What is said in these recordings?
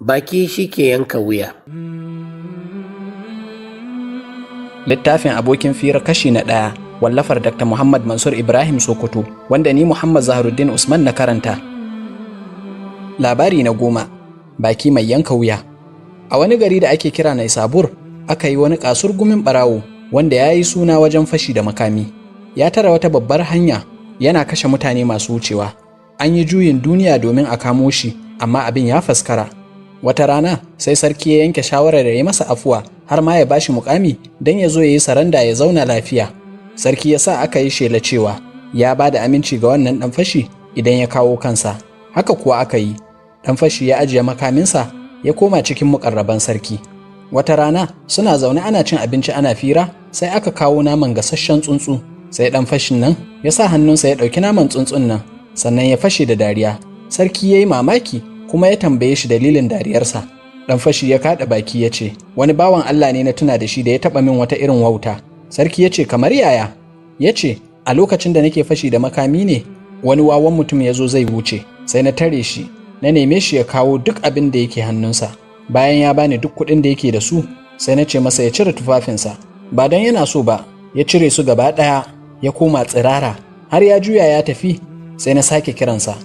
Baki shi ke yanka wuya. Littafin Abokin Fira kashi na ɗaya, wallafar Dr. Muhammad Mansur Ibrahim Sokoto, wanda ni Muhammad Zaharuddin Usman na karanta. Labari na 10, baki mai yanka wuya. A wani gari da ake kira Naisabur, aka yi wani kasurgumin ɓarawo wanda ya yi suna wajen fashi da makami. Ya tara wata babbar hanya yana kashe mutane masu wucewa. An yi juyin duniya domin a kamo shi, amma abin ya faskara. Wata rana sai sarki ya yanke shawarar ya yi masa afuwa har ma ya bashi mukami don ya zo ya yi saranda ya zauna lafiya. Sarki ya sa aka yi shela cewa ya ba da aminci ga wannan ɗan fashi idan ya kawo kansa. Haka kuwa aka yi. Ɗan fashi ya ajiye makaminsa ya koma cikin muƙarraban sarki. Wata rana suna zaune ana cin abinci ana fira, sai aka kawo naman gasasshen tsuntsu. Sai ɗan fashin nan ya sa hannunsa ya ɗauki naman tsuntsun nan, sannan ya fashe da dariya. Sarki ya yi mamaki kuma ya tambaye shi dalilin dariyarsa. Ɗan fashi ya kaɗa baki ya ce, "Wani bawan Allah ne na tuna da shi da ya taɓa min wata irin wauta." Sarki ya ce, "Kamar yaya?" Ya ce, "A lokacin da nake fashi da makami ne, wani wawan mutum ya zo zai wuce, sai na tare shi, na neme shi ya kawo duk abin da yake hannunsa. Bayan ya bani duk kuɗin da yake da su, sai na ce masa ya cire tufafinsa. Ba don yana so ba, ya cire su gaba ɗaya, ya koma tsirara. Har ya juya ya tafi, sai na sake kiransa.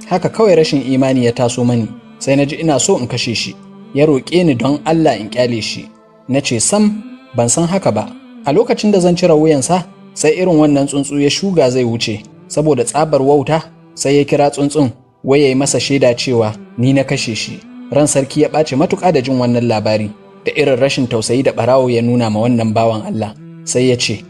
Haka kawai rashin imani ya taso mani, sai na ji ina so in kashe shi. Ya roƙe ni don Allah in ƙyale shi. Na ce sam, ban san haka ba. A lokacin da zan cire wuyansa, sai irin wannan tsuntsu ya shuga zai wuce. Saboda tsabar wauta, sai ya kira tsuntsun wai ya yi masa shaida cewa ni na kashe shi." Ran sarki ya ɓaci matuƙa da jin wannan labari da irin rashin tausayi da ɓarawo ya nuna ma wannan bawan Allah. Sai ya ce,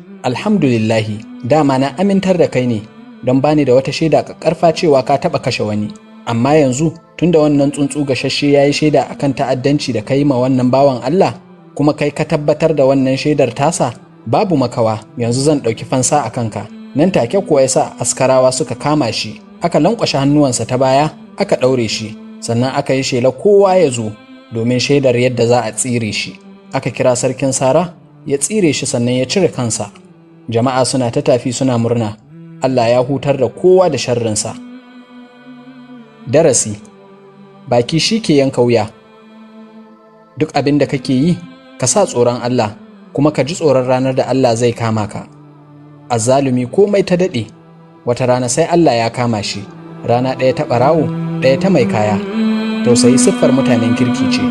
"Alhamdulillahi, dama na amintar da kai ne don bani da wata shaida ƙarfa cewa ka taɓa kashe wani. Amma yanzu tunda wannan tsuntsu gashashe ya yi shaida akan ta'addanci da kai ma wannan bawan Allah, kuma kai ka tabbatar da wannan shaidar tasa, babu makawa, yanzu zan ɗauki fansa a kanka." Nan take kuwa ya sa askarawa suka kama shi, aka lankwashe hannuwansa ta baya, aka ɗaure shi, sannan aka yi shela kowa ya zo domin shaidar yadda za a tsire shi. Aka kira sarkin sara, ya tsire shi, sannan ya cire kansa. Jama'a suna ta tafi suna murna, Allah ya hutar da kowa da sharrinsa. Darasi: baki shi ke yanka wuya. Duk abin da kake yi, ka sa tsoron Allah, kuma ka ji tsoron ranar da Allah zai kama ka. Azzalumi komai ta daɗe, wata rana sai Allah ya kama shi. Rana ɗaya ta ɓarawo, ɗaya ta mai kaya. Tausayi siffar mutanen kirki ce.